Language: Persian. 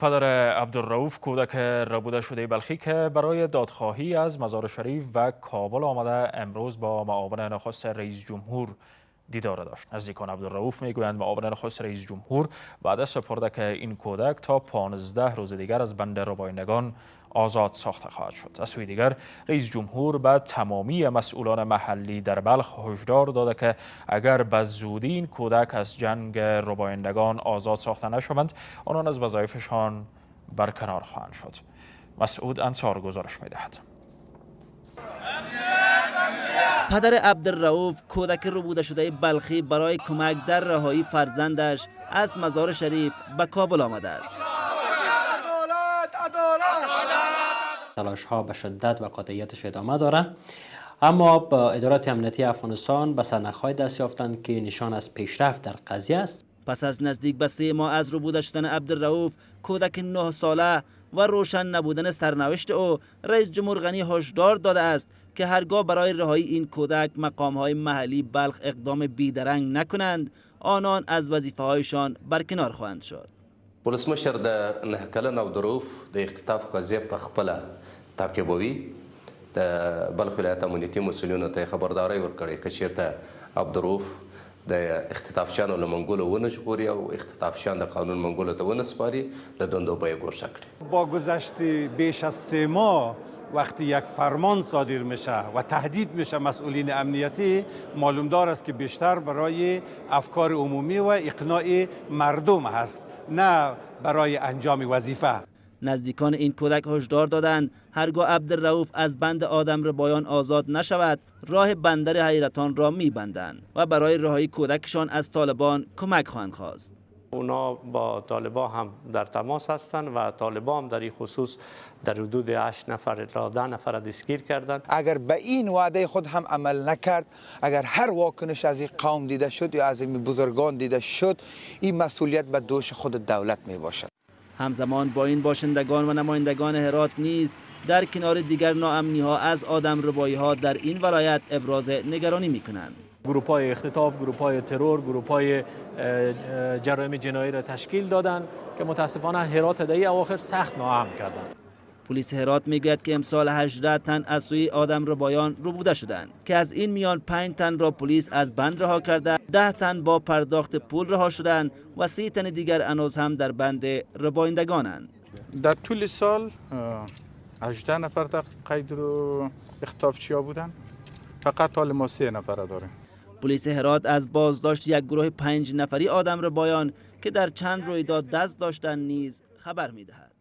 پدر عبدالرؤف، کودک ربوده شده بلخی که برای دادخواهی از مزار شریف و کابل آمده، امروز با معاون نخست رئیس جمهور دیدار داشت. نزدیکان عبدالرؤوف میگویند معاون نخست رئیس جمهور وعده سپرده که این کودک تا 15 روز دیگر از بند ربایندگان آزاد ساخته خواهد شد. از سوی دیگر، رئیس جمهور به تمامی مسئولان محلی در بلخ هشدار داده که اگر به زودی این کودک از جنگ ربایندگان آزاد ساخته نشوند، آنان از وظایفشان برکنار خواهند شد. مسعود انصار گزارش میدهد. پدر عبدالرؤوف، کودک ربوده شده بلخی، برای کمک در رهایی فرزندش از مزار شریف به کابل آمده است. تلاش ها به شدت و قاطعیتش ادامه داره، اما با ادارات امنیتی افغانستان به سرنخ‌های دست یافتند که نشان از پیشرفت در قضیه است. پس از نزدیک به 3 ماه از ربوده شدن عبدالرؤوف، کودک 9 ساله و روشن نبودن سرنوشت او، رئیس جمهور غنی هشدار داده است که هرگاه برای رهایی این کودک مقام های محلی بلخ اقدام بیدرنگ نکنند، آنان از وظیفه هایشان برکنار خواهند شد. ولسمشر د 9 کلن عبدالرؤف د اختطاف قضیه په خپله تعقیبوي. د بلخ ولایت امنیتي مسؤلینو ته خبرداری ورکړی که چیرته عبدالرؤف د اختطافچیانو له منګولو ونه ژغوري او اختطافچیان د قانون منګولو ته ونه سپاري، له دندو به یې ګوښه کړي. با گذشت بیش از 3 ماه وقتی یک فرمان صادر میشه و تهدید میشه مسئولین امنیتی، معلوم دار است که بیشتر برای افکار عمومی و اقناع مردم هست، نه برای انجام وظیفه. نزدیکان این کودک هشدار دادند هرگاه عبدالرؤوف از بند آدم ربایان آزاد نشود، راه بندر حیرتان را میبندند و برای رهایی کودکشان از طالبان کمک خواهند خواست. اونا با طالبا هم در تماس هستند و طالبا هم در این خصوص در حدود 8 نفر الی 10 نفر دستگیر کردند. اگر به این وعده خود هم عمل نکرد، اگر هر واکنش از این قوم دیده شد یا از این بزرگان دیده شد، این مسئولیت به دوش خود دولت می باشد. همزمان با این، باشندگان و نمایندگان هرات نیز در کنار دیگر ناامنی ها از آدم ربایی ها در این ولایت ابراز نگرانی می کنند. گروپ های اختطاف، گروپ های ترور، گروپ های جرایم جنایی را تشکیل دادن که متاسفانه هرات در این اواخر سخت ناامن کردن. پلیس هرات میگوید که امسال 18 تن از سوی آدم ربایان ربوده شدند که از این میان 5 تن را پلیس از بند رها کرده، 10 تن با پرداخت پول رها شدند و 3 تن دیگر هنوز هم در بند ربایندگانند. در طول سال 18 نفر در قید رو اختطافچیا بودن، فقط حال ما 3 نفر داریم. پلیس هرات از بازداشت یک گروه پنج نفری آدم ربایان که در چند رویداد دست داشتند نیز خبر میدهد.